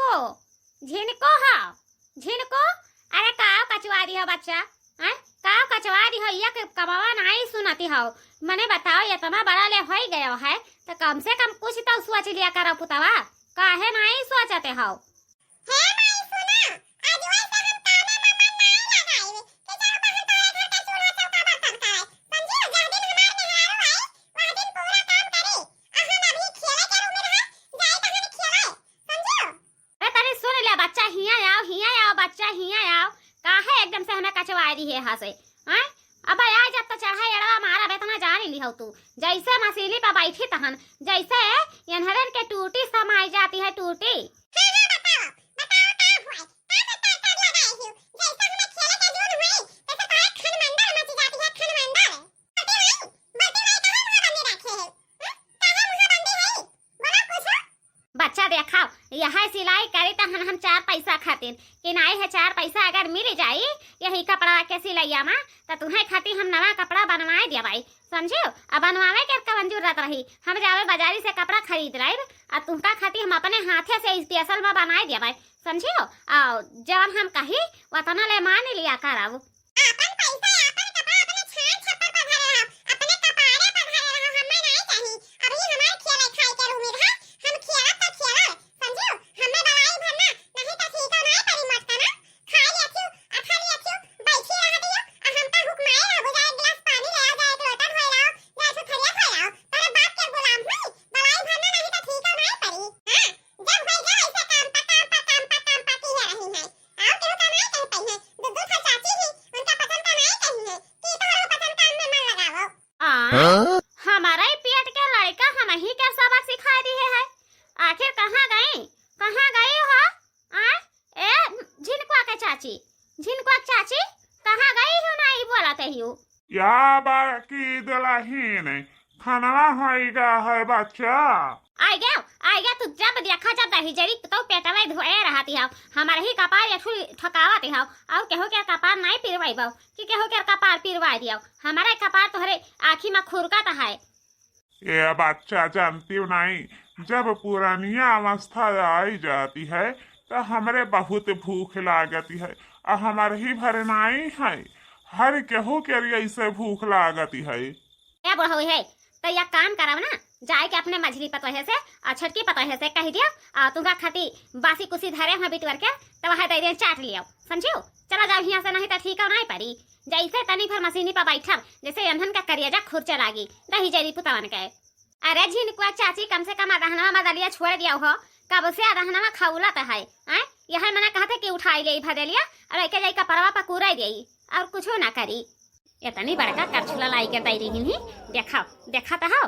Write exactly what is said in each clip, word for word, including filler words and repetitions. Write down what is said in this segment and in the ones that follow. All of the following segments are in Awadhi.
ओ, झिनको हौ, झिनको, अरे काव कचवा दिहौ बच्चा, हैं? काव कचवा दिहौ, एक कमवा नाहीं सुनति हौ। मने बताओ, एतना बड़ा ले होइ गयो है, त कम से कम कुछ तौ सोचि लिया करो पुतवा, काहे नाहीं सोचते हौ? हे माई सुना, आज वैसे हम कामे में मन नाहीं लगाइबे, कि चलो बहन तोरे घर के चूल्हा चौका बर्तन करे, समझियो? जह दिन हमार मेहरारू आई, वह दिन पूरा काम करे, आ हम अभी खेले के उमिर है, जाई तहन खेले, समझियो? ए, तनी सुन ले, बच्चा हियाँ आओ, हियाँ आओ, बच्चा हियाँ आओ। काहे एकदम से हमें कचवाए दिहे हसे, हैं? अबे आ जब तो चढ़ा एड़वा मारा, अब एतना जान ही लिहौ तू। जैसे मसीली पर बैठी तहन, जैसे एन्हरन के टूटी समाई जाती है, टूटी। हाँ, हाँ, बताओ, बताओ, का हुआ? का बताओ, कर लगाए हो? जैसे हमें खेले के जून हुई, तैसे तोरे खनमंडल मच जाती है, खनमंडल। बटी माई, बटी माई, काहे मुँह बंदी रखे है? हैं? काहे मुँह बंदी है? बोलो कुछ। बच्चा देखाओ, यह सिलाई करी त हम, हम चार पैसा खातिर, कि नाई है चार पैसा अगर मिल जाई यही कपड़ा के सिलैया मा, त तुहे खातिर हम नवा कपड़ा बनवाए देबाई, समझियो? अब बनवावे के कवन जरूरत रही, हम जावे बाजारी से कपड़ा खरीद लाइब, आ तुहका खातिर हम अपने हाथे से special मा बनाए देबाई, समझियो? आ जवन हम कही, वतना ले मान लिया करब। आपन पैसा, आपन कपड़ा अपने छान छप्पर पर धरे रहो, अपने कपारे पर धरे रहो, हमें नाई चाही। अभी हमार खेले खाए के उमिर है, हम खेलब त खेलब, समझियो? हमें बलाई भर ना, नहीं त ठीक हो नाई परी मटका ना। खाई लेथियो, आ खा लेथियो, बैठी रह दियो, आ हम त हुकमाए रहबो, जाए एक गिलास पानी ले आओ, जाए एक लोटा धोए लाओ, जाए एक ठो थरिया धोए लाओ। तोरे बाप के गुलाम हुई, बलाई भर ना, नहीं त ठीक हो नाई परी। हाँ, जब होई गया ऐसे काम पा, काम पा, काम पा, काम पा किहे रही है। और केहू का नाई कह पाई है। दू दू ठो चाची ही, उनका पसंद का नाई कही है कि तोहरो पसंद काम में मन लगावो। आ, हाँ? हमारा ही पेट के लड़का हमही के सबक सिखाए दिहे है। आखिर कहाँ गई? कहाँ गई हो? आ? ए, झिनकुआ के चाची, झिनकुआ के चाची, कहाँ गई हो? नाई बोलत ही हो। या बड़की दुलहिन, खानवा होइगा है बच्चा? आइगा, आइगा, तू जब देखा जब दही जरी तो पेटवे धोए रहती हौ, हमार ही कपार एठू ठकावत हौ, और केहू के कपार नाई पिरवाइबौ कि केहू के कपार पिरवाइ दियौ, हमारे कपार तोहरे आँखी मा खुरकत है। ए बच्चा, जानती हो नाई, जब पुरानिया अवस्था आई जाती है, त हमरे बहुत भूख लागती है, आ हमर ही भर नाई है, हर केहू के ऐसे भूख लागती है। ए बुढ़ऊ है, त या काम करब ना, जाए के अपने मझली पतोहे से और छोटकी पतोहे से कह दियो, और तुमका खाती बासी कुसी धरे हुआ बिटवर के, त वह दे दे चाट लियो, समझियो? चला जाओ हियाँ से, नहीं त ठीक हो नाई परी। जैसे तनी भर मशीनी पर बैठब, जैसे एन्हन का करिया जा खुरचे लागी, दही जरी पुतवन के। अरे झिनकुआ चाची, कम से कम अदहनवा मा दलिया छोड़ दियो हो, कब से अदहनवा खौलत है, हैं? यह मना कहत है कि उठाई ले भदेलिया, अब एके जाई कपरवा पर कूराई देई, और कुछो ना करी। इतनी बड़का करछुला लाई के दै रही ही, देखा, देखा त हो,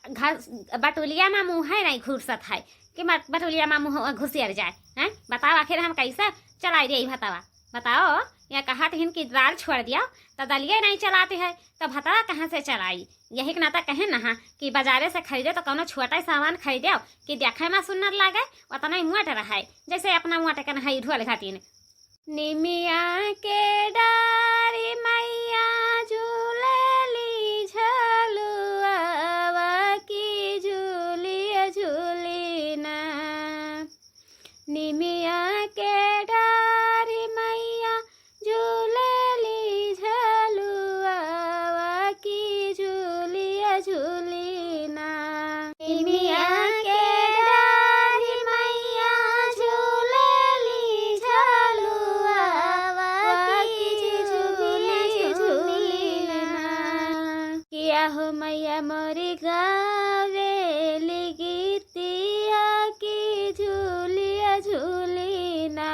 घर बटुलिया मा मुँह है नहीं घुसत है, कि मत बटुलिया मा मुँह घुसियर जाए, हैं? बताओ आखिर हम कैसे चलाई देई भतवा? बताओ, या कहत हिन कि दाल छोड़ दियो, त दलिया नहीं चलाती है, त भतवा कहाँ से चलाई? यही के नाता कहे ना कि बाजारे से खरीदे त कौनो छोटा सामान खरीदे कि देखे मा सुन्नर लागे, उतना ही मोट रहे, जैसे अपना मोट के नहाई ढोल घाटिन। निमिया के डारी मैया झूलेली झलुआवा की झूलिया झूलिना। निमिया के डारी मैया झूलेली झलुआवा की झूलिया झूलिना। निमिया के डारी मैया झूलेली झलुआवा की झूलिया झूलिना। किया हो मैया मोरी गावेली गीतिया की झूलिया झूलिना।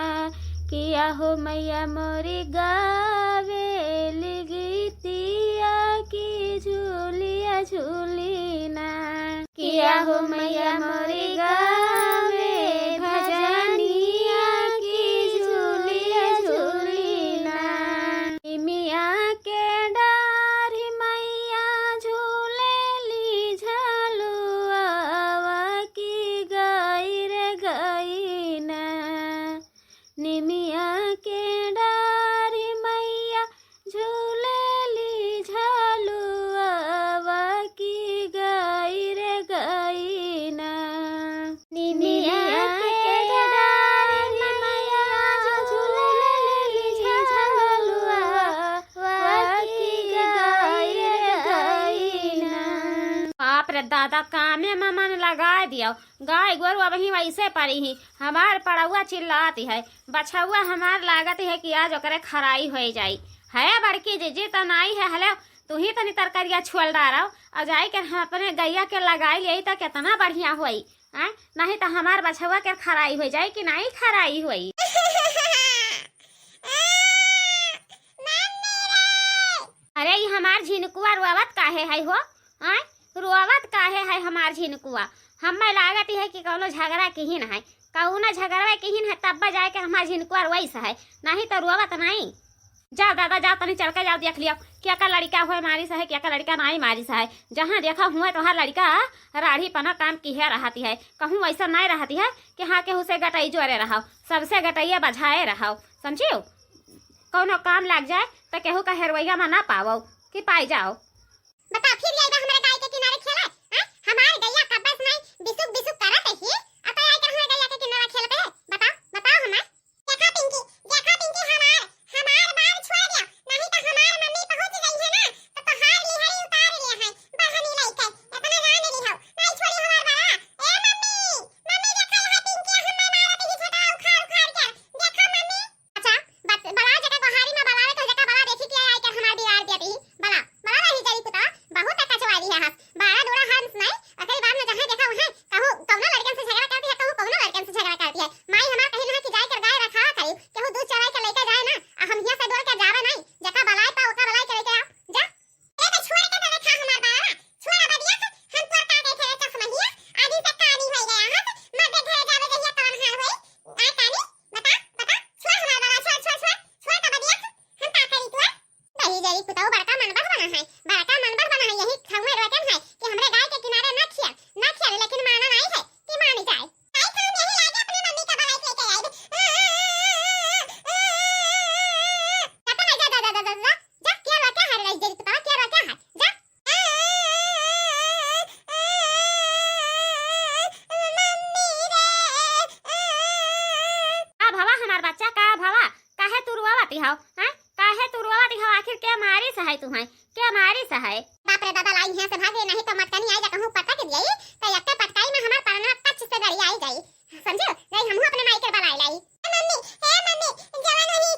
किया हो मैया मोरी गावेली गीतिया की झूलिया झूलिना। किया हो मैया मोरी गावे भजनिया की झूलिया झूलिना। निमिया के डारी मैया झूलेली झलुआवा की गई रे गई ना। निमिया के डारी मैया झूलेली झलुआवा की गई रे गई ना। निमिया दियो। गाय गोरू अबहीं वैसे पड़ी ही, हमार पड़ौआ चिल्लाती है, बछौआ हमार लागत है कि आज ओकरे खराई होइ जाई। है बड़की जिज्जी त नाई है, हले तू ही तनी तरकरिया छोल डारो और जाई के हम अपने गैया के लगाई लेई त केतना बढ़िया होई। आय, नहीं त हमार बछौआ के खराई होइ जाई कि नाई खराई होई। अरे, ई हमार झिनकुआ रोवत काहे है हो? आय, रोवत काहे है हमार झिनकुआ? हम्मे लागत है कि कौनो झगड़ा किहिन है, कौनो झगड़वे किहिन है, तब जाए के हमार झिनकुआ रोइस है, नहीं तो रोवत नहीं। जाओ दादा, जाओ, तनी चल के जाओ, देख लियो, केकर लड़िका होए मारिस है, केकर लड़िका नाई मारिस है। जहाँ देखा हुए तोहार लड़िका राढ़ी पना काम किहे रहती है, कहूँ वैसा नाई रहती है कि हाँ, केहू से गटई जोरे रहो, सबसे गटइया बझाए रहो, समझियो? कौनो काम लाग जाए त केहू का हेरवैया में ना पावो कि पाई जाओ। बताओ, फिर ये आइबा हमारे गाय के किनारे खेले, हैं? हमार गैया कब्बे से नहीं बिसुक बिसुक करत ही, अब तो आइके हमारे गैया के किनारे खेलते हैं। बताओ, बताओ हमार। देखा पिंकी, देखा पिंकी, हमार, हमार बार छोड़ दिया, नहीं तो हमार मम्मी पहुंच गई है ना, तो तोहार लिहरी उतार लिया है, बहनी लइके, इतना जान ली हो, नहीं छोड़ी हमार बड़ा। ए मम्मी, मम्मी देखा यहाँ पिंकी हमें मारत ही झटा उखाड़ उखाड़ के, देखा मम्मी। अच्छा, बस बला जेका गोहारी में बलावे के जेका बला देखी के आई के हमार बिगाड़ दिया ती। बला, बला रही जरी पुता, बहुत कचवारी है हंस। बारह डोरा हंस नहीं, ओकरे बाद में जहाँ देखा वहाँ कहूँ कौनो लड़कन से झगड़ा करती है, कहूँ कौनो लड़कन से झगड़ा करती है। माई हमार कही ना कि जाए कर गाय रखावा करी, केहू दूध चराई के लेके जाए ना, आ हम हियाँ से डोल के जावे नहीं। जेका बलाए पा ओका बलाए के लेके आओ, जा। ए तो छोड़ के तो देखा हमार बाबा, छोड़ अब दिया से हम तोर का देखे रे चश्मा हिया, आदि से कानी होई गया हाथ, मत दे घरे जावे जहिया तवन हाल होई। आ कानी, बता, बता, छोड़ हमार बाबा, छोड़, छोड़, छोड़, छोड़ का बदिया से, हम का करी तोर? दही जरी कुताऊ बड़का मनबस बना है, बड़का मनबस बना है, यही खंगवे रोकन है कि हमरे गाय के किनारे ना खिया, ना खिया, लेकिन माना नहीं है कि मानी जाए। आई तो हम यही लागे अपने मम्मी का बलाई लेके आए। पता नहीं, जा, जा, जा, जा, जा, जा, जा, क्या हुआ, क्या है, लड़ाई जरी कुताऊ, क्या हुआ, क्या है, जा। मम्मी रे। का भवा हमार बच्चा, का भवा? काहे तू रोवत हौ, हैं? काहे तू रोवत हौ? आखिर के मारिस है तुम्हें? के मारिस है? बाप रे दादा, लाई हियाँ से भागे, नहीं तो मटकनी आई जा कहूँ पटक दिए, तो यक्के पटकाई में हमार परना कच्च से गड़ी आई जाई। समझो? नहीं, हमहू अपने माई के बलाई लाई। ए मम्मी, ए मम्मी, जवन वही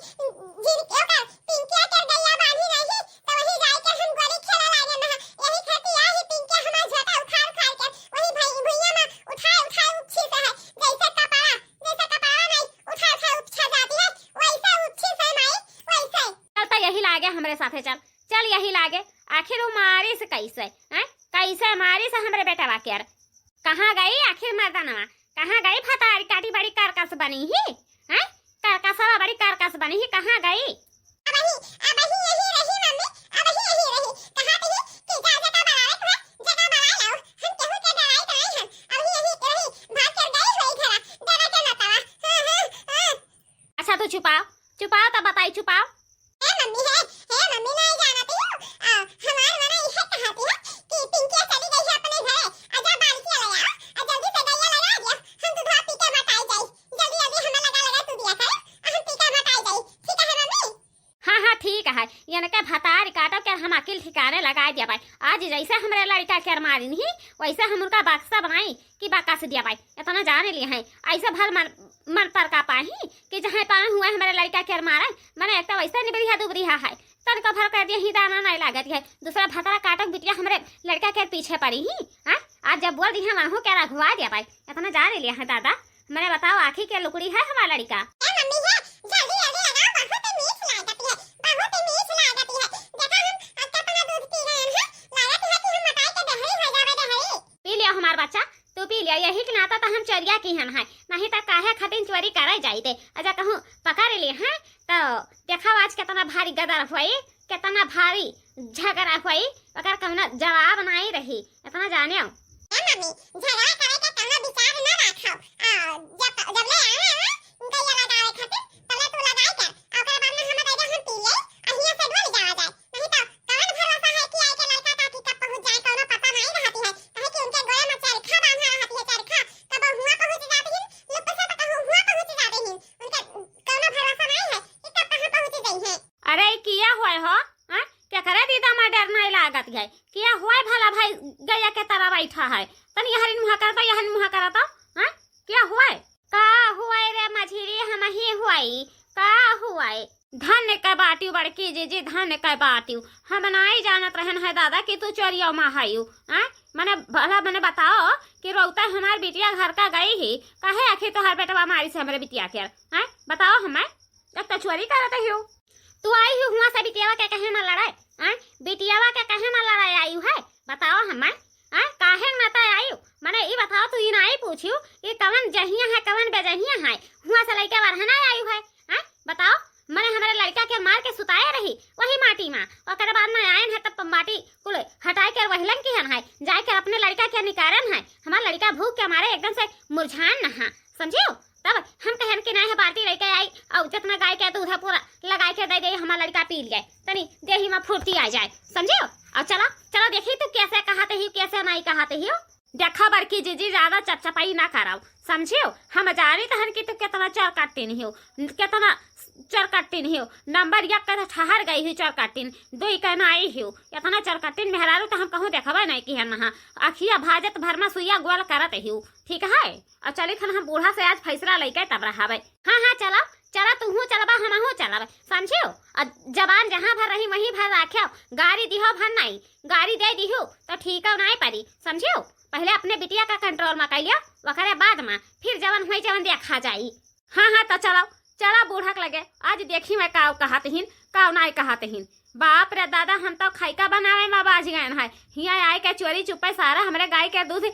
जिन ओकर पिंकिया के गैया बांधी रही, तो वही जाए के हम गोली खेले लागे ना। यही खातिर आई पिंकिया हमार झोटा उखाड़ उखाड़ के वही भई भुइया में उठाए उठाए उच्छी से है, जैसे कपड़ा, जैसे कपड़ा नहीं उठा उठा उच्छा जाती है, वैसे उच्छी से माई, वैसे। चल तो यही लागे हमरे साथे, चल, चल यही लागे। आखिर वो मारिस कैसे, हैं? कैसे मारिस हमरे बेटवा के? कहाँ गई आखिर मर्दनवा? कहाँ गई भतारी काटी बड़ी करकस बनी ही? हैं? करकसवा बड़ी करकस बनी ही, कहाँ गई? अबही, अबही यही रही मम्मी, अबही यही रही। कहा थी कि जा जका बलावे के, जका बला लाओ। हम केहू के डराई तो नहीं हम। अबही यही रही, भाग कर गई होई घरा, डरा के नतवा। हाँ, हाँ, हाँ। अच्छा, तू चुपाओ, चुपाओ, तब बताई, चुपाओ। हे मम्मी, हे, हे मम्मी, नहीं जानती हूँ। आ, हमार मना इहे कहती है कि पिंकिया चली गई है अपने घरे। आ जा बाल्टी ले आओ, आ जल्दी से गैया लगा दिया। हम दूधवा पी के मोटाई जाई। जल्दी, जल्दी हमें लगा, लगा तू दिया कर। आ हम पी के मोटाई जाई। ठीक है मम्मी? हाँ, हाँ, ठीक है। इनके भतार काटो के हम अकिल ठिकाने लगाए दिया भाई। आज जैसे हमरे लड़का के मारिन ही, वैसे हम उनका बक्सा बनाई कि बकस दिया भाई। इतना जाने लिए हैं, ऐसे भल मन, मन पर का पाही कि जहाँ पाए हुए हमरे लड़का के मारे, मने एक तो वैसे निबरिहा दुबरिहा है, तनिको भर कर दिया ही दाना नहीं लागत है, दूसरा भतरा काटक बिटिया हमरे लड़का के पीछे पड़ी ही। हाँ, आज जब बोल दी हम आहू के रघुआ दिया भाई, इतना जाने लिया है दादा। मने बताओ, आँखी के लुकड़ी है हमार लड़का। ए मम्मी है, जल्दी जल्दी लगाओ, बहुत मीठ लागत है, बहुत मीठ लागत है। देखा हम कितना दूध पी गए हैं, लागत है कि हम मोटाई के डहरी हो जावे डहरी। पी लिया हमार बच्चा, तू पी लिया, यही के नाता तो हम चोरिया की हम है, नहीं तो काहे खातिर चोरी करे जाई दे। अच्छा कहूँ पकड़ लिए हैं तो देखा आज कितना भारी गदर हुई, कितना भारी झगड़ा हुई, ओकर कौनो जवाब नहीं रही, इतना जाने हो। ए मम्मी, झगड़ा करे के कौनो विचार ना रखो। आ, जब, जब ले आवे, आवे, गैया लगावे खातिर, तब ले तू लगाई कर। आ, ओकरा बाद में हम दे दे, हम पी ले, आ हियां से डोल जावा जाए। नहीं तो कौन भरोसा है कि आई के लड़का काकी कब पहुंच जाए, कौनो पता नहीं रहती है। काहे कि उनके गोड़े में चरखा बांधा रहती है, चरखा। कब हुआ पहुंच जाती है, लुप्प से पता हो, हुआ पहुंच जाती है। उनके कौनो भरोसा नहीं है कि कब कहाँ पहुंच गई है। अरे, ई किया हुए हो? हाँ? केकरे दीदा में डर नहीं लागत है? किया हुए भला भाई गैया के तरह बैठा है? तनी यहरिन मुहा कर तो, यहरिन मुहा ई का हुआ है? धन्य कै बाटिउ बड़की जीजी, धन्य कै बाटिउ। हम नाई जानत रहन है दादा कि तू चोरियो मा हइउ, हैं? मने भला मने बताओ कि रउता हमार बिटिया घर का गई ही, काहे आखिर तोहार बेटवा मारी से हमरे बिटिया के, हैं? बताओ हमें, एक तो चोरी करत हिउ। तू आई हिउ हुआ से बिटियावा के कहे मा लड़ाए, हैं? बिटियावा के कहे मा लड़ाए आइउ है, बताओ हमें, हैं? काहे न नाता आइउ? मने ई बताओ, तू ई नाई पूछिउ कि कवन जहिया है, कवन बेजहिया है, हुआ से लइके वरहना आइउ है, हैं? बताओ, मने हमरे लड़का के मार के सुताए रही वही माटी मा, ओकरे बाद में आयन है तब माटी कुल हटाए के वहिलन किहन है, जाए के अपने लड़का के निकारन है। हमार लड़का भूख के मारे एकदम से मुरझान न हा, समझिउ? तब हम कहन कि नहीं है बाल्टी लेके आई और जितना गाय के दूध है पूरा लगाए के दे दे, हमार लड़का पी लिए, तनी देही मा फुर्ती आ जाए, समझिउ? और चलो, चलो देखी तू कैसे कहत हिउ, कैसे नहीं कहत हिउ। देखा बड़की जीजी, ज्यादा चपचपाई ना कराओ, समझिउ? हम जानित हन कि तू कितना चरकट्टिन हिउ, कितना चरकट्टिन हिउ। नंबर एक का ठहर गई हिउ चरकट्टिन, दुई का नाई हिउ। इतना चरकट्टिन मेहरारू तो हम कहूँ देखबे नहीं किहन हा। अखिया भाजत भर मा सुइया गोल करत हिउ, ठीक है? और चलित हन हम बूढ़ा से आज फैसला लइके तब रहबे। हाँ, हाँ, चलो, चलो, तुहूँ चलबा, हमहूँ चलब, समझिउ? और जबान जहाँ भर रही वहीं भर राख्यो, गारी दिहो भर नहीं, गारी दे दिहु तो ठीक नाई परी, समझिउ? पहले अपने बिटिया का कंट्रोल मा कइ लियो, ओकरे बाद मा फिर जवन होई जवन देखा जाई। हाँ, हाँ, तो चलो, चलो बूढ़ा के लगे, आज देखी मैं काव कहत हिन, काव नाई कहत हिन। बाप रे दादा, हम तो खैका बनावे मा बाझ गए हैं। हियाँ आए के चोरी चुप्पे सारा हमरे गाय के दूध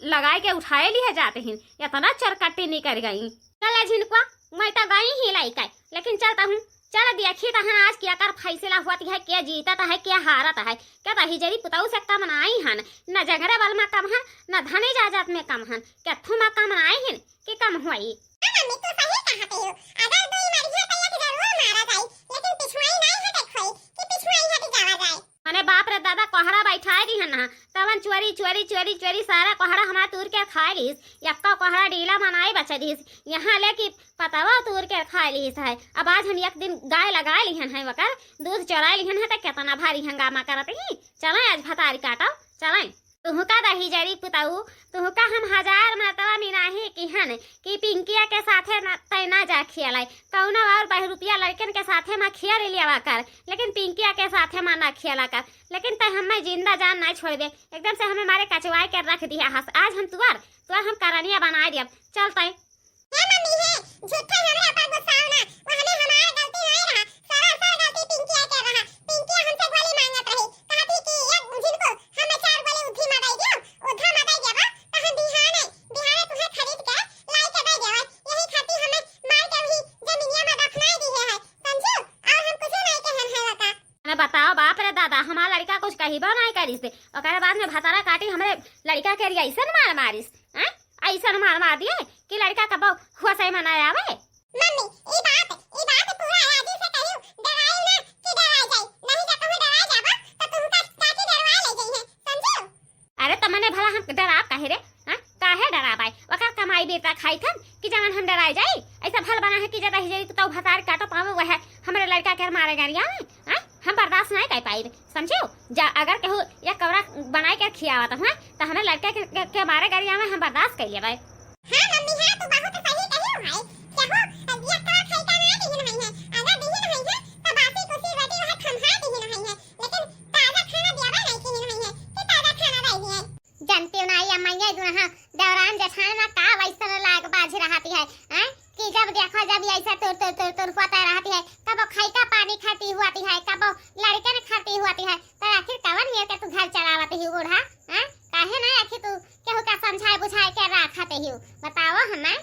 लगाए के उठाए लिए जात हिन, इतना चरकट्टी निकल गई। चल झिनकुआ, मैं तो गई ही लइके, लेकिन चलता हूँ, चल देखी तहन आज के एकर फैसला होत है, के जीतत है, के हारत है। के दहिजरी पुतऊ से कम नाई हन, न जंगरे बल मा कम हन, न धनी जायदाद में कम हन, केथू मा कम नाई हन कि कम होई। हाँ मम्मी, तू सही कहत हिउ। अगर दुई मरिहे तो एक जरूर मारा जाई, लेकिन पिछुआई नाई हटे खोई कि पिछुआई हट जावा जाए। मने बाप रे दादा, कोहड़ा बैठाए दिहन हा, तवन चोरी, चोरी, चोरी, चोरी, सारा कोहड़ा हमार तूर के खाए लिहिस, यक्का कोहड़ा डीला मा नाई बचे दिहिस, यहाँ ले कि पतवा तूर के खाए लिहिस है। अब आज हम एक दिन गाय लगाए लिहन है, वकर दूध चोराए लिहन है, तो कितना भारी हंगामा करत ही। चलें आज भतारी काटो, चलें। तुहका दहिजरी पुतऊ, तुहका हम हजार मरतबा मिनाही किहन कि पिंकिया के साथे न, तै ना जा खेलै, कौनो और बहरूपिया लड़कन के साथे मा खेल लेवा कर, लेकिन पिंकिया के साथे मा ना खेला कर। लेकिन तै हमें जिंदा जान ना छोड़बे, एकदम से हमें मारे कचवाए के रख दिया हस। आज हम तुअर, तुअर हम करनिया बनाए दियब। चल तै। हे मम्मी हे, झूठे हमरे ऊपर गुस्साओ ना, वहने हमार गलती नाई रहा, सरासर गलती पिंकिया के रहा। पिंकिया हमसे गोली मांगत रही, कहती कि एक झिनको हमें चार गोली उद्धी मा दे दियो, उद्धा मा दे देबा, तो हम बिहाने, बिहाने तुहे खरीद के लाई के दे देबे। यही खातिर हमें मार के वही जमीनिया मा दफनाए दिहे है, समझियो? और हम कुछ नहीं कहन है वका। अरे बताओ, बाप रे दादा, हमार लड़का कुछ कहिबो नहीं करिस, ओकरे बाद में भतारा काटी हमरे लड़का के ऐसन मार मारिस, हैं? ऐसन मार मार दिए कि लड़का कबो होश में ना आवे। मम्मी, ई बात, ई बात पूरा अयाजी से कहियो, डराई ना कि डराई जाई, नहीं तो कहूँ डराई जाबा, तो तुमका काकी डरवा ले जाई है, समझियो? अरे तो मने भला हम डराब काहे रे? हाँ? काहे डराब आए? ओकर कमाई बेटा खाई थन कि जवन हम डराए जाई? ऐसा भल बना है कि जब रह जाई तो भतार काटो पावे वह हमरे लड़का के मारे गरिया में, हाँ? हम बर्दाश्त नहीं कर पाई, समझियो? जा अगर केहू या कौरा बनाए के खियावत हुआ तो हमें लड़का के, के, के मारे गरिया में हम बर्दाश्त कर लेबै। हाँ मम्मी, हाँ, तू बहुत सही कही है। केहू या कौरा खैका ना दिहिन है, अगर दिहिन है तो बासी कुसी रोटी वह थम्हा दिहिन है, लेकिन ताजा खाना दियाबे नहीं किहिन है कि ताजा खाना दे दिए। जानते हो ना, ये मैया दुनहा दौरान जेठान में का वैसन लाग बाज रहती है, हैं? कि जब देखो जब ये ऐसा तुर तुर तुर तुर होता रहती है, कबो खाई का पानी खाती हुआती है, कबो लड़के ने खाती हुआती है, तो आखिर कवन मेर के तू घर चलावत ही बूढ़ा, हैं? काहे ना आखिर तू केहू का समझाए बुझाए के राखत ही, बताओ हमें।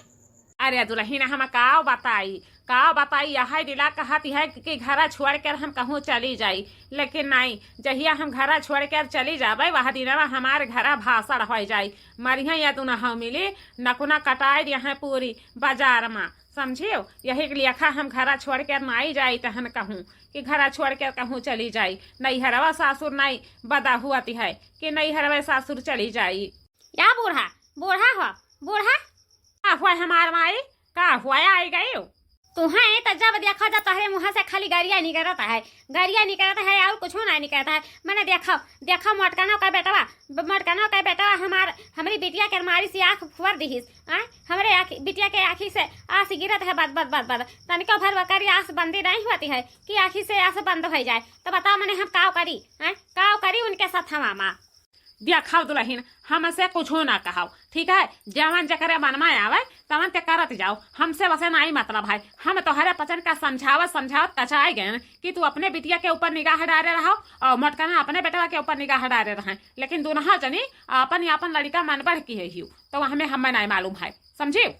अरे दुलहिन, हम का बताई, का बताई, यह दिला कहत है कि घरा छोड़ कर हम कहूँ चली जाई, लेकिन नहीं, जहिया हम घरा छोड़ कर चली जाबे, वह दिनवा हमार घरा भाषण हो जाई। मरिया या दुनहा मिली, नकुना कटाए दिया है पूरी बाजार में, समझियो? यही के लेखा हम घरा छोड़ कर नाई जाई, तहन कहूँ कि घरा छोड़ कर कहूँ चली जाई, नैहरवा सासुर नाई बदा हुआती है कि नैहरवा सासुर चली जाई। या बूढ़ा, बूढ़ा हो, बूढ़ा। का हुआ हमार माई? का हुआ आई गई? तुहैं त जब देखा जब तोहरे मुँह से खाली गरिया निकरत है, गरिया निकरत है और कुछो नाहीं निकरत है। मने देखा, देखा मोटकनो का बेटवा, ब-, मोटकनो का बेटवा हमार, हमरी बिटिया के मारी से आँख फोर दिहिस, आँय? हमरे आँखी, बिटिया के आँखी से आँस गिरत है बद, बद, बद, बद। तनिको भर वकरी आँस बंदी नाहीं होती है कि आँखी से आँस बंद होइ जाए। त बताओ मने हम काव करी, आँय? काव करी उनके साथ हम आमा? देखा दुलहिन, हमसे कुछो ना कहाव, ठीक है? जवन जेकरे मन में आवे, तवन ते करत जाओ। हमसे वसे नाहीं मतलब है। हम तोहरे पचन का समझावत, समझावत कचाए गए कि तू अपने बिटिया के ऊपर निगाह डारे रहो और मोटकना अपने बेटवा के ऊपर निगाह डारे रहे। लेकिन दुनहा जनी आपन, आपन लड़िका मन बढ़ की है हियो, तो हमें, हमें नाहीं मालूम है, समझियो?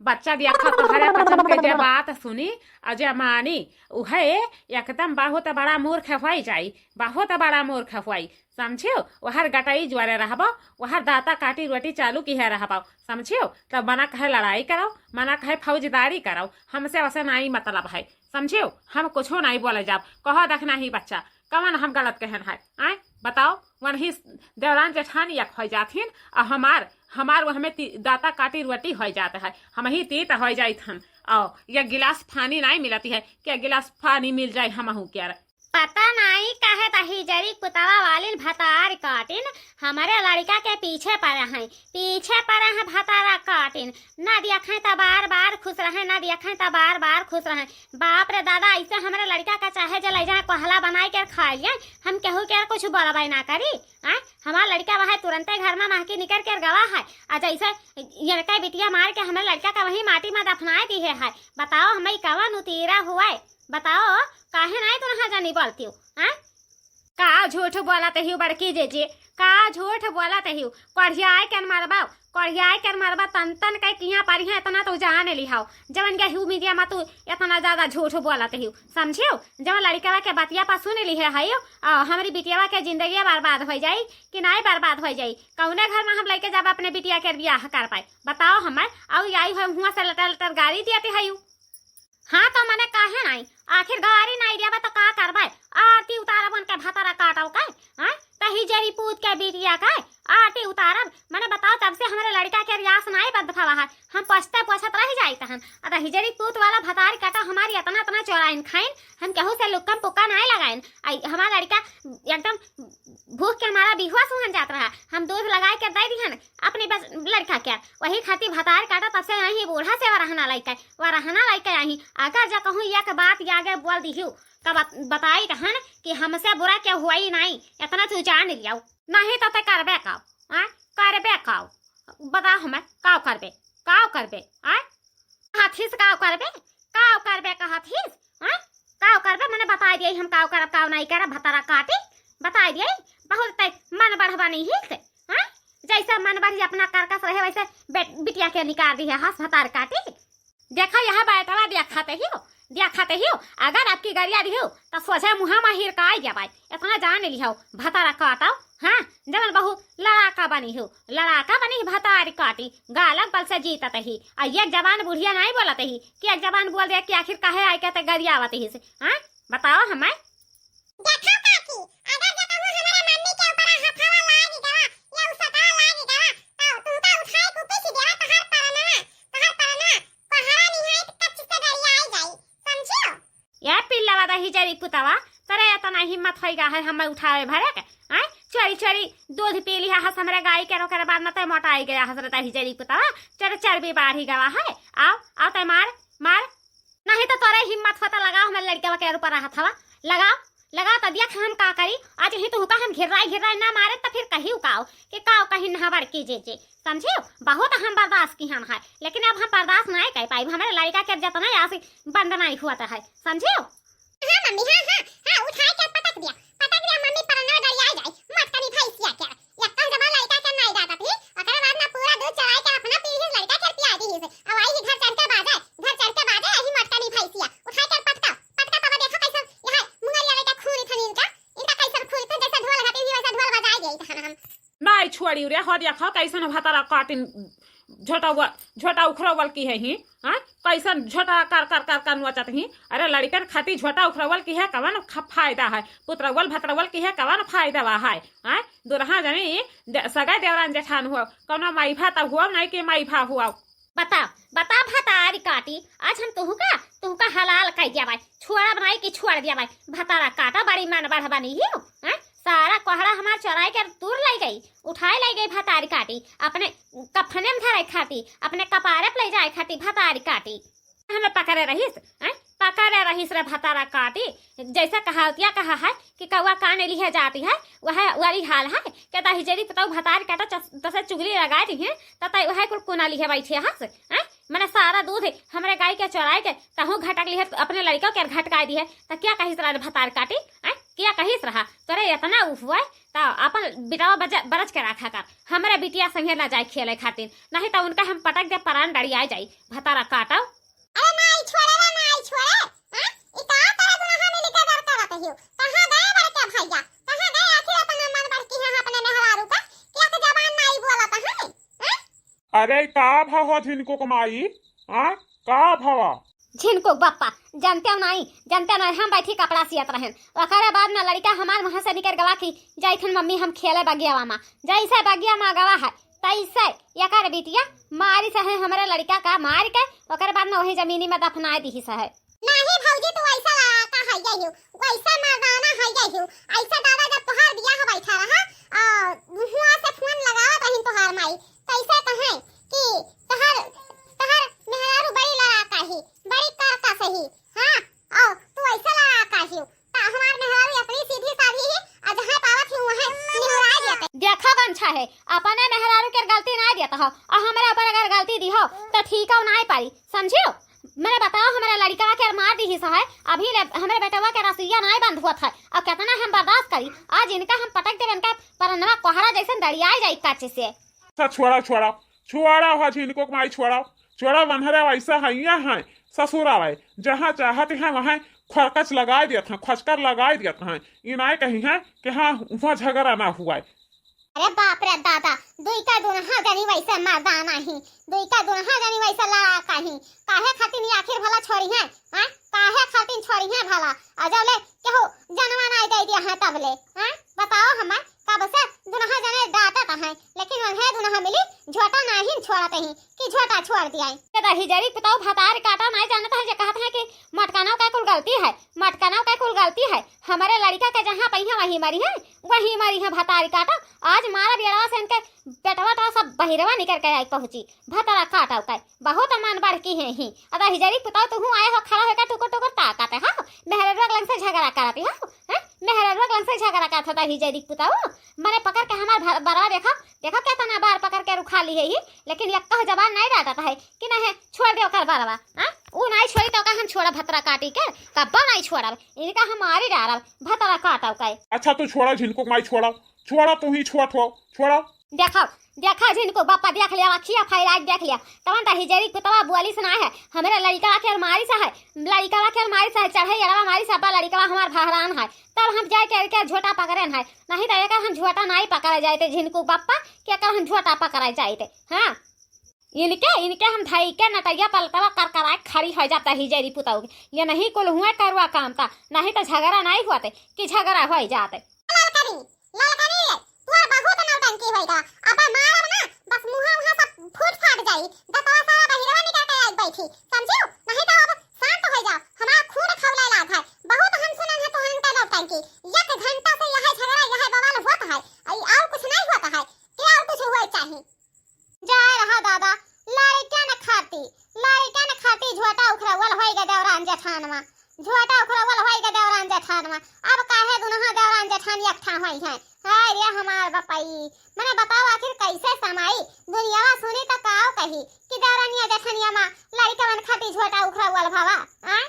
बच्चा देखा तोहरे पचन के जे बात सुनी और जे मानी, उहे एकदम बहुत बड़ा मूर्ख होइ जाई, बहुत बड़ा मूर्ख होइ, समझियो? वहर गटई ज्वरे रहबो, वहर दाँता काटी रोटी चालू किहे रहबो, समझियो? तब मना कहे लड़ाई करो, मना कहे फौजदारी करो, हमसे वसे नाहीं मतलब है, समझियो? हम कुछो नाहीं बोले जाब, कहो देख नाहीं बच्चा, कवन हम गलत कहन है, आँय? बताओ, वनही देवरान जेठान एक होइ जाथिन, आ हमार, हमार वह में ती-, दाँता काटी रोटी होइ जात है, हमही तीत होइ जाइत हन, और एक गिलास पानी नाहीं मिलती है, कि एक गिलास पानी मिल जाए हमहू के? पता नाहीं काहे त हिजरी पुतवा वालिन भतार काटिन हमरे लड़िका के पीछे पड़े हैं, पीछे पड़े हैं भतारा काटिन। ना देखैं त बार बार खुश रहें, ना देखैं त बार बार खुश रहें। बाप रे दादा, ऐसे हमरे लड़िका का चाहे जे लइ जाएँ कोहला बनाइ के खाइ लें, हम केहू के कुछ बोलबइ ना करी। आँय, हमार लड़िका वहै तुरंते घर में महकी निकर के गवा है, आ जैसे यनकै बिटिया मार के हमरे लड़िका का वहीं माटी में दफनाइ दिहे है। बताओ, हमइ कवन उतीरा हुवै? बताओ, काहे नाहीं दुनहा जनी बोलतिउ, हाँ? का झूठ बोलत हिउ बड़की जीजी, का झूठ बोलत हिउ? कढ़ियाए के मरबा, कढ़ियाए के मरबा, तन तन के किहाँ परिहैं, इतना तो जान लिहौ। जवन गेहूँ मीडिया मा तू इतना ज्यादा झूठ बोलत हिउ, समझिउ? जवन लड़िकवा के बतिया पा सुन लिहे हइउ, आ हमरी बिटियवा के जिंदगिया बर्बाद होइ जाई कि नाहीं बर्बाद होइ जाई? कउने घर मा हम लइके जाब अपने बिटिया के बियाह करबइ? बताओ हमइ, अउ आई होइ हुआँ से लटर लटर गारी दियत हइउ। हाँ, तो मने काहे नाहीं? आखिर गारी नाहीं देबा तो का करबे? आरती उतारब उनके भतरा काटव के, हाँ? त हिजरी पूत के बिटिया के आरती उतारब? मने बताओ, तब से हमरे लड़िका के रियास नाहीं बंद भवा है। हम पोछते पोछत रहि जाइत हन। अ त हिजरी पूत वाला भतारी काटा हमारी अतना अतना चोराइन खाइन, हम केहू से लुक्कम पुक्का नाहीं लगाइन। आई हमार लड़िका एकदम भूख के मारा बेहोश हुअन जात रहा। हम दूध लगाइ के दइ दिहन अपने बस लड़िका के, वही खातिर भतार काटा तब से यहीं बूढ़ा से वरहना लइके, वरहना लइके यहीं। अगर जा कहूँ एक बात आगे बोल दिहु, त बत-, बताइत हन कि हमसे बुरा केहू हुवइ नाहीं, इतना तू जान लियाउ। नाहीं त ते करबे काउ, आँय? करबे काउ? बता हमइ, काउ करबे? काउ करबे? आँय? कहत हिस काउ करबे? काउ करबे कहत हिस? हाँ? काउ करबे? मने बताइ दिए हम काउ करब, काउ नाहीं करब, भतरा काटी। बताइ दिए, बहुत तै मन बढ़वा नहीं हिस, हाँ? जैसे मन बढ़ी अपना करकस रहे, वैसे बे-, बिटिया के निकाल दिहे हस भतार काटी। देखा यह बैठवा देखत हिउ, देखत हिउ, अगर अबकी गरिया दिहु, त सोझे मुँहा मा हिरकाइ देबइ। इतना जान लिहउ, भतारा काटउ, हाँ, जवन बहू लड़ाका बनी हो, लड़ाका बनी हो, भतारी काटी, गालक बल से जीतत ही। आ एक जबान बुढ़िया नाहीं बोलत ही, कि एक जबान बोल दे कि आखिर काहे आइके ते गरियावत ही से, हाँ? बताओ हमइ। देखो काकी, अगर जो कहूँ हमरे मम्मी के ऊपर हथवा लाग गवा, या उसतवा लाग गवा, तो तुमका उठाए के ऊपर से देवा तोहार परनवा, तोहार परनवा, कोहरा निहायत कच्च से गरियाई जाई, समझियो? ए पिल्लवा दहिजरी पुतवा, तोरे एतना हिम्मत होइ गा है हमइ उठावे भरे के? आँय? चोरी चोरी दूध पी लिहा हस हमरे गाई के, ओकरे बाद न तै मोटाइ गया हस रे दहिजरी पुतवा, तोरे चर्बी बाढ़ी गवा है। आउ, आउ तै मार, मार। नाहीं त तोरे हिम्मत होता लगाओ हमरे लड़िकवा के ऊपर हथवा, लगाओ, लगाओ त देख हम का करी। आज ही तुहका हम घिर्राइ घिर्राइ ना मारे त फिर कहिउ काउ कि काउ कहिन हबड़ की जे जे। समझिउ? बहुत हम बर्दाश्त किहन है, लेकिन अब हम बर्दाश्त नाहीं कइ पाइब। हमरे लड़िका के जतना आस बंद नाहीं हुअत है, समझिउ? हाँ मम्मी, हाँ, हाँ, हाँ, उठाइ के पटक दिया, पटक दिया मम्मी, परनवा गरियाइ जाई, मोटकनी भैंसिया के। यक्का जमा लड़िका के नाहीं डाँटत ही, ओकरे बाद ना पूरा दूध चराइ के अपना पीढ़ी लड़िका के पियाइ दिहिस। अब आई ही घर चढ़ के बाजे, घर चढ़ के बाजे, यही मोटकनी भैंसिया। उठाइ के पटका, पटका तब देखो कैसन यहाँ मुंगरिया लड़िका खूरी थन इनका, इनका कैसन खूरी थन, जैसे ढोल घाटी ही वैसे ढोल बजाइ गई थन हम। नाहीं छोड़िउ रे, हो देखा कैसन भतरा काटिन झोटा व-, झोटा उखरवल किहे ही, हाँ? कैसन झोटा कर, कर, कर, कर नोचत ही। अरे लड़िकन खातिर झोटा उखरवल किहे कवन ख-, फायदा है? पुतरवल भतरवल किहे कवन फायदा बा है? हाँ? दुरहा जनी दे-, सगा देवरान जेठान हुआ, कौनो माई भा तब हुआ नाहीं कि माई भा हुआ। बता, बता भतार काटी, आज हम तुहू का, तुहू का हलाल कइ दिया बाई, छोड़ा बनाई कि छोड़ दिया बाई। भतारा काटा, बड़ी मन बढ़ बनी ही हो, हैं? सारा कोहड़ा हमार चोराई के तूर लइ गई, उठाए लइ गई भतारी काटी, अपने कफने में धरे खाती, अपने कपारे पे लइ जाए खाती भतारी काटी। हमें पकड़े रहिस, हैं? पकड़े रहिस रे भतारा काटी। जैसे कहावतिया कहा है कि कौआ कान लिहे जाती है, वह वाली हाल है। के दहिजरी पतऊ भतारी काटा चस-, तसे चुगली लगाए दी है, त तई वह कुल कोना लिहे बैठे हस, हैं? मने सारा दूध हमरे गाय के चोराए के तहूँ घटक लिहे, अपने लड़िका के घटकाए दी है, त क्या कहिस रहा भतारी काटी, हैं? क्या कहिस रहा? तोरे इतना उफ हुआ है, त अपन बिटावा बज-, बरज के रखा कर, हमरे बिटिया संगे ना जाए खेले खातिर, नहीं त उनका हम पटक दे, परान डरिया जाई, भतारा काटो। अरे माई छोड़े रे माई छोड़े, हाँ? ई का करे दुनहा मिली के डर करत हियो? कहाँ गए बड़के भैया? कहाँ गए आखिर अपना मन बढ़ की है अपने मेहरारू का? कि एक जबान नाई बोलत है, हाँ? अरे का भवा झिनकू के माई, हाँ? का भवा? झिनकू बप्पा, जानते हो नाई, जानते हो नाई, हम बैठी कपड़ा सियत रहेन। ओकरे बाद में लड़िका हमार वहाँ से निकर गवा कि जाइथन मम्मी हम खेले बगियावा मा। जैसे बगिया मा गवा है, तैसे एकर बिटिया मारिस है हमरे लड़िका का, मार के ओकरे बाद में वही जमीनी में दफनाए दिहिस है। नाही भौजी, तू ऐसा लड़ाका है यही, वैसा मर्दाना है यही। ऐसा दादा जब तोहार बियाह बैठा रहा, आ, हुआ से फोन लगावत रही तोहार माई, कैसे कहें कि तोहार, तोहार मेहरारू बड़ी लड़ाका ही, बड़ी करकस ही, हाँ, और तू ऐसा लड़ाका ही, ता हमार मेहरारू इतनी सीधी साधी ही, आ जहाँ पावत ही वहाँ निहुराए देते। देखा गंछा है, अपने मेहरारू के गलती ना देता हो, और हमरे ऊपर अगर गलती दी हो, तो ठीक हो ना पाई, समझियो? मने बताओ, हमरे लड़िकवा के मार दिहिस है, अभी ले हमरे बेटवा के रसुइया नाई बंद होत है, अब कितना हम बर्दाश्त करी? आज इनका हम पटक देब, इनका परनवा कोहड़ा जैसन दड़ियाई जाई काचे से। अच्छा, छोड़ा, छोड़ा, छोड़ा, हो झिनको के माई, छोड़ा, छोड़ा, वनहरे वैसा है, यहाँ है, ससुर आवे, जहाँ चाहत हैं, वहाँ खरकच लगाए देत हैं, खचकर लगाए देत हैं, ई नाई कही हैं कि हाँ, वहाँ झगड़ा ना हुआ है। अरे बाप रे दादा, दुई का दुनहा जनी वैसे मर्दाना ही, दुई का दुनहा जनी वैसे लड़ाका ही। काहे खातिर ई आखिर भला छोड़ी हैं, हाँ? काहे खातिर छोड़ी हैं भला? आ जब ले केहू जनवा नाई दे दिया है तब ले, हाँ? बताओ हमें, कब से दुनहा जने डांटत हैं, लेकिन वहे दुनहा मिली झोटा नाहीं छोड़त ही कि झोटा छोड़ दिया है। ये दहिजरी पुताऊ भतार काटा नाई जानत है, जे कहत है कि मटकानव का कुल गलती है, मटकानव का कुल गलती है। हमारे लड़िका के जहाँ पइहा वहीं मरी है, वहीं मरी है भतारी काटा। आज मारा बेड़वा से इनके बेटवा टा सब बहिरवा निकर के आई पहुँची। भतारा काटा का बहुत मन बढ़ की है ही। अदा हिजरी पुताऊ तुहूँ आए हो, खड़ा होकर टुकुर टुकुर ताकत है, हाँ? मेहररुआ लंग से झगड़ा करत हो, हैं? मेहररुआ लंग से झगड़ा करत हो, अदा हिजरी पुताऊ। मने पकड़ के हमार भ-, बरवा देखा, देखा कितना बार पकड़ के रुखा ली है ही, लेकिन यक्का जबान नहीं डाटत है कि नहीं छोड़ दे ओकर बरवा, हाँ? ऊ नहीं छोड़ी तो का हम छोड़ा भतरा काटी के, कब्बा नहीं छोड़ब, इनका हम मारी डारब, भतरा काटब का। अच्छा तू छोड़ा झिनको माई, छोड़ा, छोड़ा, तू ही छोट हो, छोड़ा। देखा, देखा झिनको बापा देख लिया, अखिया फैला के देख लिया, तवन त हिजरी पुतवा बोली सुना है, हमरे लड़िका के मारी सा है, लड़िका के मारी सा है, चढ़े अड़वा मारी सा, बा लड़िका हमार भहरान है, तब हम जाए के, के झोटा पकड़ेन है, नहीं तो एकर हम झोटा नहीं पकड़े जाते झिनको बापा, के एकर हम झोटा पकड़े जाते, हाँ। इनके, इनके हम धई के नटैया पलटवा कर कराए खड़ी हो जाता ही जेरी पुताऊ के। ये नहीं कुल हुए करुआ काम था, नहीं तो झगड़ा नहीं हुआ थे कि झगड़ा हो जाते। ललकनी, ललकनी, तोर बहुत नौटंकी होई था। अब मारब ना, बस मुहा उहा सब फूट फाट जाई। दतवा सारा बहिरवा निकाल के आई बैठी, समझियो? नहीं तो अब शांत हो जाओ, हमारा खून खौले लाग है। बहुत हम सुनन है तोहन का नौटंकी। एक घंटा से यह झगड़ा, यह बवाल होता है, और कुछ नहीं होता है, क्या और कुछ हुआ चाहिए? जाए रहा दादा, लड़िकन खाती, लड़िकन खाती झोटा उखरवल होई गे देवरान जेठानवा, झोटा उखरवल होई गे देवरान जेठानवा। अब काहे दुनहा देवरान जेठान एकठा होई हैं? हाय रे हमार बपई, मने बताओ आखिर कैसे समाई? दुनियावा सुनी त काव कही कि देवरानिया जेठानिया मा लड़िकवन खाती झोटा उखरवल भवा, आय?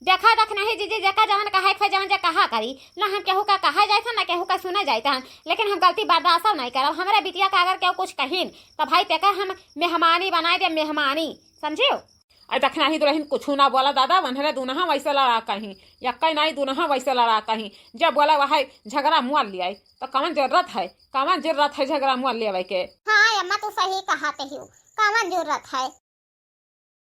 देखा देख नहीं जीजी, जेका जवन कहे खे, जवन जे कहा करी, ना हम केहू का कहा जाइत हन, ना केहू का सुने जाइत हन, लेकिन हम गलती बर्दाश्त नहीं करब। हमरे बिटिया का अगर केहू कुछ कहीन, तो भाई तेकर हम मेहमानी बनाए दे, मेहमानी, समझियो? अरे देख नहीं दुल्हन कुछ ना बोला दादा, वनहरे दुनहा वैसे लड़ा कहीं, यक्का नहीं दुनहा वैसे लड़ा कहीं, जब बोला वह झगड़ा मुआल लिया, तो कवन जरूरत है, कवन जरूरत है झगड़ा मुआल लेवे के? हाँ अम्मा, तू सही कहा ते हियो, कवन जरूरत है?